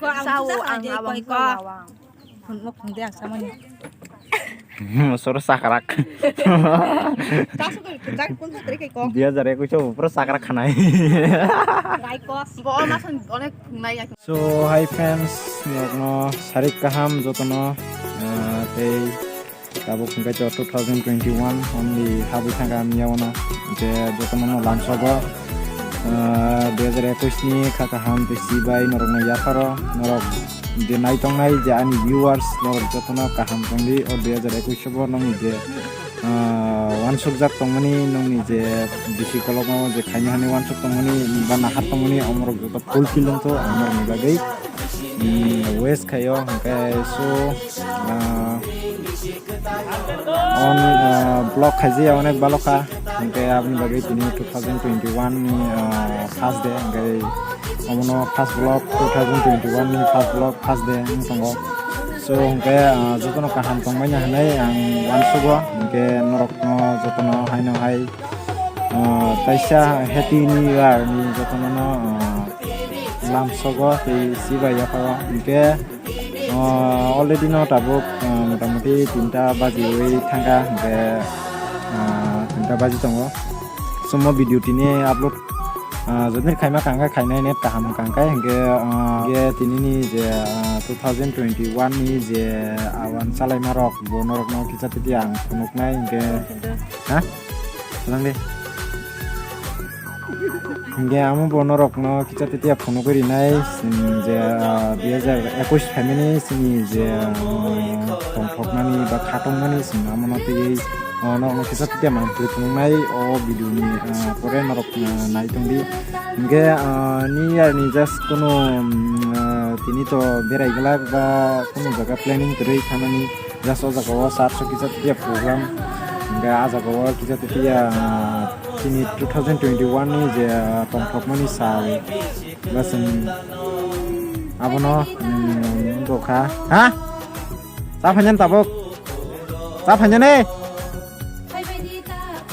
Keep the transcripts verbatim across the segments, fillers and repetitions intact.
Sao ang abang sao ang. Phunuk phung de ang samani. Soro sakrak. Dui hajar ekush o pura sakrak khanai. Bo o masan onek phungnai. So hi friends, norokno sarik kaham jotono, ah, tei tabuk hwnkhe to two thousand twenty-one only habwi thangkha miyawano, je jotono no lamsogo, ah, dui hajar ekush ni kha kaham tei si bai norokno yapharo norok je naitongnai je ani viewers norok jotono kaham tongdi o dui hajar ekush o bo nongni je, ah, wansukjak tongmani nongni je bisi kolokma je khaina hani wansuk tongmani ba nahar tongmani omorok joto fulfill wngtho ang norokni bagwi, mm, wish khaio hwnkhe so, ah, on, ah, vlog khaijaya onek balokha hwnkhe aboni bagwi tini two thousand twenty-one ni, ah, first day hwnkhe omono first vlog two thousand twenty-one ni first vlog first day wng tongo. So hwnkhe, ah, jotono kaham tongmani hinwi ang uansugo, hwnkhe norokno jotono haino hai, ah, taisa happy new year ni jotono no, ah, lamsogo tei sibai yaphago hwnkhe, ah, already no tabuk, ah, motamoti tinta bajiwi thangkha hwnkhe, ah, tinta baji tongo. So mo video tini upload, ah, jodi khaima kangkha khainai net kaham kangkha hwnkhe, ah, hwnkhe tini ni je, ah, two thousand twenty-one ni je awan chalaima rok bo norokno kisa titi ang phunuknai hwnkhe. Ha? Lang de. Hingke amo bo norokno kisa titiya phunugwi rinai, chini je, ah, dui hajar ekush phaimani chini je, ah, tongthoknani ba khatongmani chwng amono twiwi, ah, norokno kisa titiya mangpili phunuknai o video ni, ah, pore norok, ah, nai tongdi. Hingke, ah, new year ni just kunu, mm, ah, tini to berai glak ba kunu jaga planning kwrwi thanani. Just o jaga o sat so kisa titiya program. Hingke a jaga o kisa titiya, ah, chini two thousand twenty-one ni je, ah, tongthokmani sal. Ba chwng abono, mm, wngkha. Ha? Cha phainani tabuk? Cha phainani?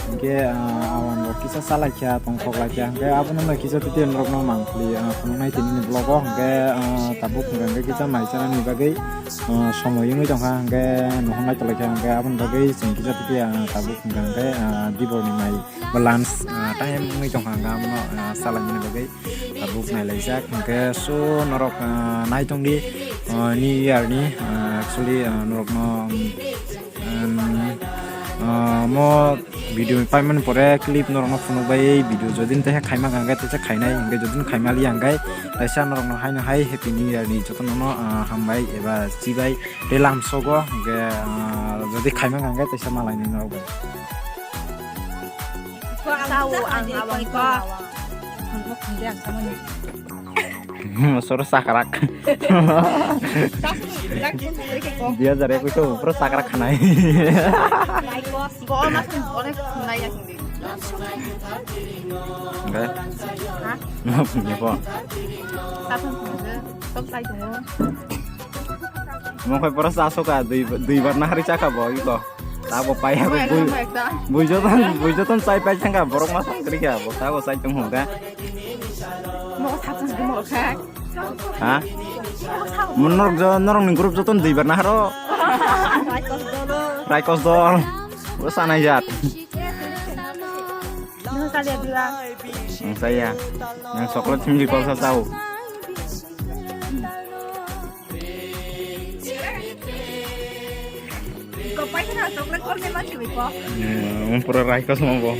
Hingke, ah, awan rok kisa chalaikha, tongthok laikha. Hingke abono no kisa titiya norokno mangpili, ah, phunuknai tini ni vlog o. Hingke, ah, tabuk hingke kisa mai chanani bagwi. Ah, somoi wngwi tongkha hwnkhe, nohor naitolai khe hwnkhe, aboni bagwi chwng kisa titiya, ah, tabuk hwnkha hwnkhe, ah, dibor ni mai ba lunch, ah, time wngwi tongkha hwnkhe, abono, ah, salaimani bagwi tabuk nailaijak hwnkhe, so norok, ah, naitongdi, ah, new year ni, ah, actually, ah, norokno, um, um, ah, mo video paimani pore clip norokno phunukbai video jodi tei khaima hwnkhe teisa khainai hwnkhe jodi khaima liya hwnkhe teisa norokno haino hai happy new year ni jotono no, ah, hambai eba chibai tei lamsogo hwnkhe, ah, jodi khaima hwnkhe teisa malaini norokbai. Sao ang abang sao ang. Soro sakrak. Dui hajar ekush o pura sakrak khanai. Bo o masan onek phungnai ya hwnkhe. Hwnkhe? Ha? Phungnai po. Sathang phunukhe, tok chai tongo. Mo khai pura sa soka, dui, dui bar nahari chaka bo, iko. Tabo pai ha, bui, bui joton, bui joton chai pai thangka, borok ma sangkri kha, bo tabo chai tong hwnka. Mo sathang mo kha. Ha? Mo norok jo, norok ni group joton dui bar naharo. Raikos dol. Bo sanai jat. Nung sa dia dua. Nung saya. Yang chocolate sini di kol sa sao. Kopai kena chocolate kol ni mati ko. Hmm, pura raikos mo bo.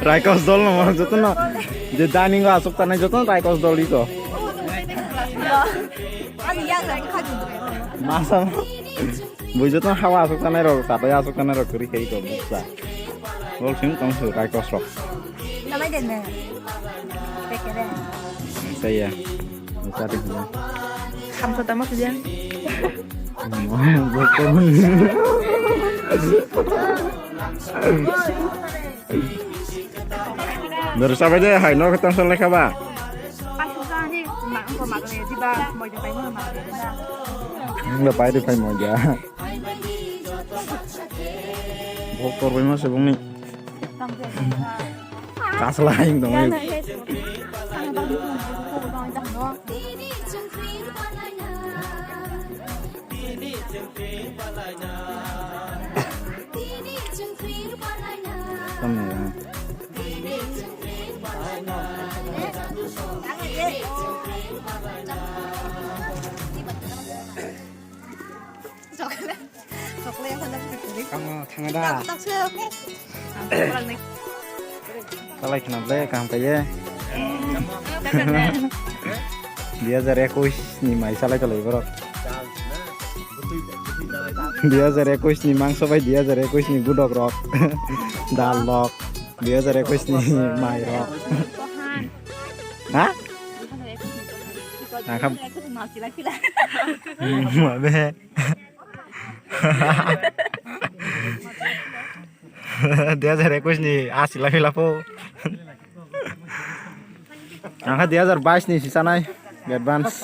Raikos dol no mo joton no. Je dining o asuk tanai joton raikos dol iko. Ani ya ga kha. Masa mo. Bui joton hawa asuk tanai rok, tabai asuk tanai rok kwrwi khe iko buksa. Bol sing tong su raikos rok. Namai den ne. Pekere. Saya. Saya di sini. Hamsa tama sudah. Dari sampai deh, hai no ketang selek apa? Pas sudah ni, mak engkau mak ni, tiba mau jumpai mana mak ni. Enggak pai di pai mau aja. Bok torbai ma sebong ni. Kasla hayung tong. Yang na yes. Ang bang ni kong bang jang no. Tamni, ha. Chocolate. Chocolate yang sana. Kamu tangga da. Tak, tak, tak. Salai khna ble, kaham kaiye. Dui hajar ekush ni mai salai tolai borok. Dui hajar ekush ni mangso bai dui hajar ekush ni budok rok. Dal rok. Dui hajar ekush ni mai rok. Ha? Nangkha. Mabe. Dui hajar ekush ni asi lapi lapo. Angkha dui hajar bais ni si sanai advance.